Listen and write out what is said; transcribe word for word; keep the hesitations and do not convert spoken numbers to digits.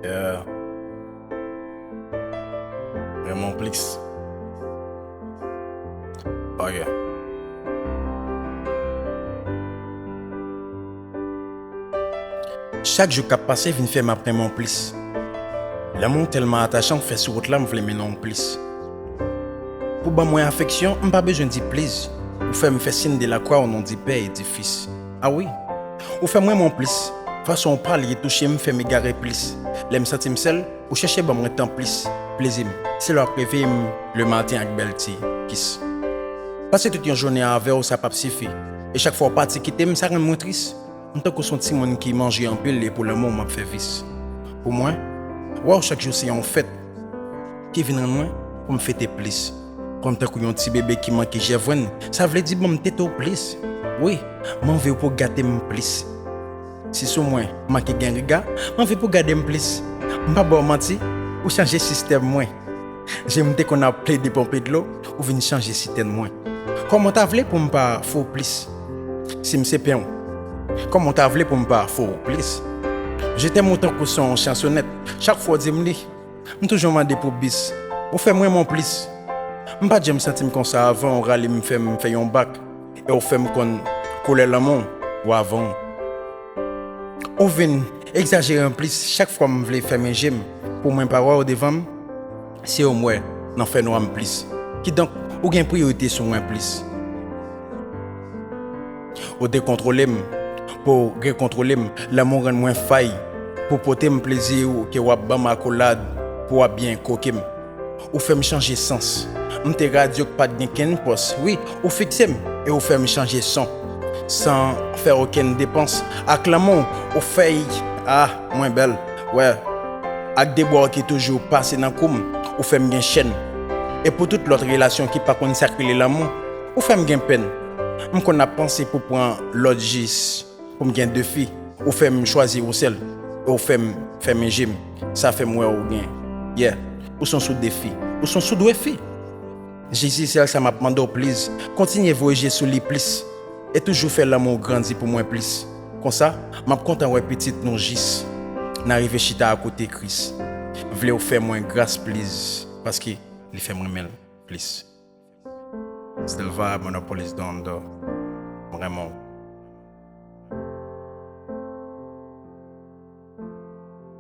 Yeah. Renmen w plis. Ok. Chak jou k ap pase vin fè m ap renmen w plis. Lanmou w tèlman atachan, w fè sou wout la m vle mennen w plis. Pou ban mwen afeksyon, m pa bezwen di pliz. Ou fè m fè siy de lakwa o non di Pè e di Fis. A wi, ou fè m renmen w plis. Fason w pale touche m, fè m egare plis. Lè m santi m sèl, ou chèche ban mwen tan plis. Plezi m, se lè w ap reveye m lematen ak bèl ti kis. Pase tout yon jounen avè w, sa p ap sifi. E chak fwa w pati kite m, sa rann mwen tris. M tankou s on timoun ki manje anpil e pou lanmou w m ap fè vis. Pou mwen, wè w chak jou se yon fèt ki vin rann mwen pou m fete plis. Kòm tankou yon ti bebe ki manke jèvrenn, sa vle di ban m tete w plis. Wi, m anvi w pou gate m plis. Si sou mwen, manke gen riga, m anvi pou gade m plis. M pa ba w manti, ou chanje sistèm mwen. Je m te konn ap plede ponpe dlo, ou vin chanje sitèn mwen. Kòman w ta vle pou m pa fè w plis? Si m se pen w, kòman w ta vle pou m pa fè w plis? Je t'aime ou tankou s on chansonèt. Chak fwa w di m li, m toujou mande pou bis. Ou fè m renmen w plis. M pa t janm santi m konsa avan, ou rale m fè m fè yon bak. E ou fè m konn koulè lanmou w avan w. Ou vin egzajere anplis chak fwa m vle fèmen je m. Pou mwen pa wè w devan m, se w m wè nan fènwa m plis. Kidonk, ou gen priyorite sou mwen plis. Ou dekontwole m, pou w rekontwole m. Lanmou rann mwen fay, pou pote m plezi ou ke w ap ban m akolad, pou w ap byen koke m. Ou fè m chanje sans. M te radyo k pa t gen kenn pòs. Wi, ou fikse m e ou fè m chanje son. San fè okenn depans. Ak lanmou, ou fè y, ah, mwen bèl. Wè. Ak de bwa w ki toujou pase nan kou m, ou fè m gen chèn. E pou tout lòt relasyon ki pa konn sa k rele lanmou, ou fè m gen pèn. M konn ap panse pou pran lòt jis. Pou m gen de fi, ou fè m chwazi ou sèl, e ou fè m fèmen je m. Sa fè m wè ou gen, yeah, ou s on sou defi, ou s on sou dwe fi. Jezi sèl sa m ap mande w pliz, kontinye voye je sou li plis, e toujou fè lanmou w grandi pou mwen plis. Konsa, m ap kontan wè pitit nou jis n a rive chita akote Kris. Vle w fè mwen gras pliz, paske li fè m renmen l plis. Silva Monopolis Dondo. M renmen w.